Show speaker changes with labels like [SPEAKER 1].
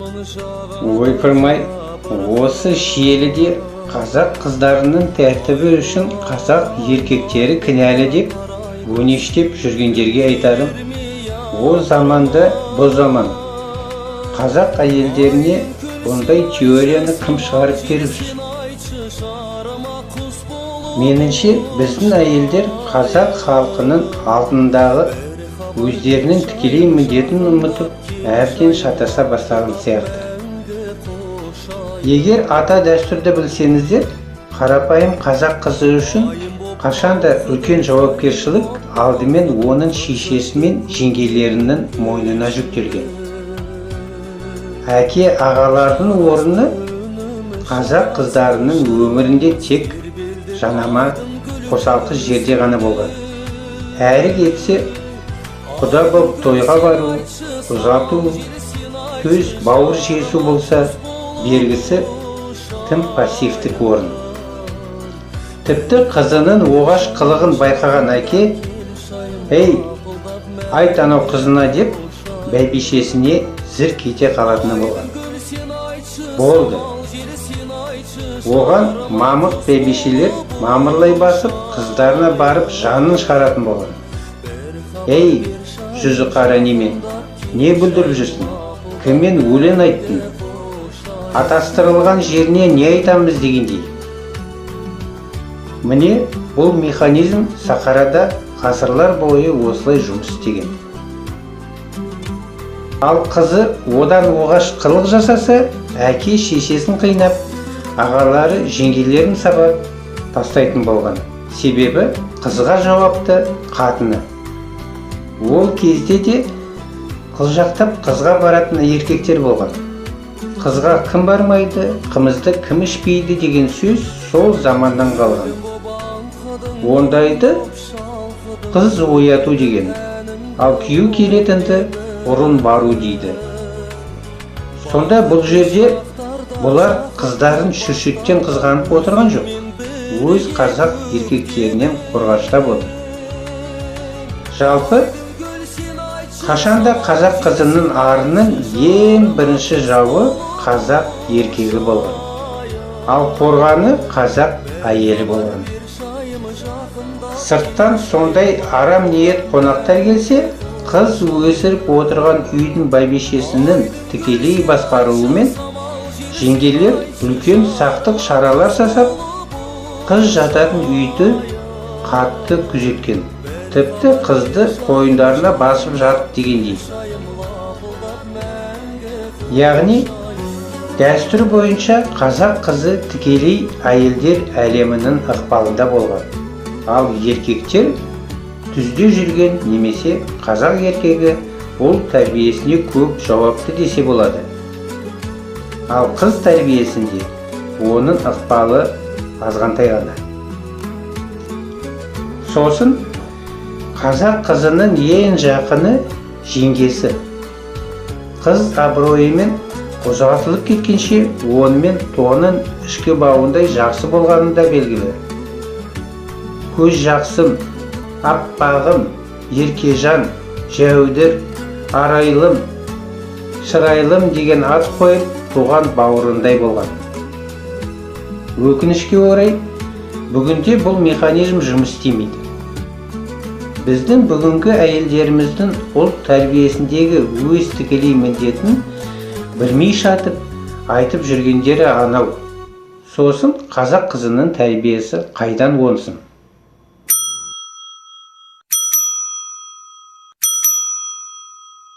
[SPEAKER 1] Ойпырмай, осы желіде қазақ қыздарының тәртібі үшін қазақ еркектері кінәлі деп өңештеп жүргендерге айтарым: о заманда, бұ заман. Қазақ әйелдеріне бұндай теорияны кім шығарып беріп жүр? Меніңше, біздің әйелдер қазақ халқының алдындағы өздерінің тікелей міндетін ұмытып, әбден шатаса бастаған сияқты. Егер ата дәстүрді білсеңіздер, қарапайым қазақ қызы үшін қашанда үлкен жауапкершілік алдымен оның шешесі мен жеңгелерінің мойнына жүктелген. Әке, ағалардың орны қазақ қыздарының өмірінде тек жанама, қосалқы жерде ғана болған. Әрі кетсе, құда боп тойға бару, ұзату, төс бауыр жесу болса, бергісі тым пассивтік орын. Тіпті қызының оғаш қылығын байқаған әке: «Ей, айт анау қызына», – деп бәйбішесіне зірк ете қалатыны болған. Болды, оған мамық бәйбішелер мамырлай басып, қыздарына барып жанын шығаратын болған: «Ей, жүзі қара неме, не бүлдіріп жүрсің? Кіммен өлең айттың? Атастырылған жеріне не айтамыз?» дегендей. Міне, бұл механизм сахарада ғасырлар бойы осылай жұмыс істеген. Ал қызы одан оғаш қылық жасаса, әке шешесін қинап, ағалары, жеңгелерін сабап тастайтын болған. Себебі қызға жауапты қатыны. Ол кезде де қылжақтап қызға баратын еркектер болған. «Қызға кім бармайды, қымызды кім ішпейді» деген сөз сол заманнан қалған. Ондайды қыз ояту деген, ал күйеу келетінді ұрын бару дейді. Сонда бұл жерде бұлар қыздарын шүршіттен қызғанып отырған жоқ, өз қазақ еркектерінен қорғаштап отыр. Жалпы, қашанда қазақ қызының арының ең бірінші жауы қазақ еркегі болған, ал қорғаны қазақ әйелі болған. Сырттан сондай арам ниет қонақтар келсе, қыз өсіріп отырған үйдің бәйбішесінің тікелей басқаруымен жеңгелер үлкен сақтық шаралар жасап, қыз жататын үйді қатты күзеткен. Тіпті қызды қойындарына басып жат дегендей. Яғни дәстүр бойынша қазақ қызы тікелей әйелдер әлемінің ықпалында болған, ал еркектер түзде жүрген немесе қазақ еркегі ұл тәрбиесіне көп жауапты десе болады. Ал қыз тәрбиесінде оның ықпалы азғантай ғана. Сосын қазақ қызының ең жақыны жеңгесі. Қыз абыройымен ұзатылып кеткенше онымен тонның ішкі бауындай жақсы болғаны да белгілі. Көз жақсым, аппағым, еркежан, жәудір, арайлым, шырайлым деген ат қойып, туған бауырындай болған. Өкінішке орай, бүгінде бұл механизм жұмыс істемейді. Біздің бүгінгі әйелдеріміздің ұлт тәрбиесіндегі өз тікелей міндетін білмей шатып айтып жүргендері анау. Сосын қазақ қызының тәрбиесі қайдан оңсын?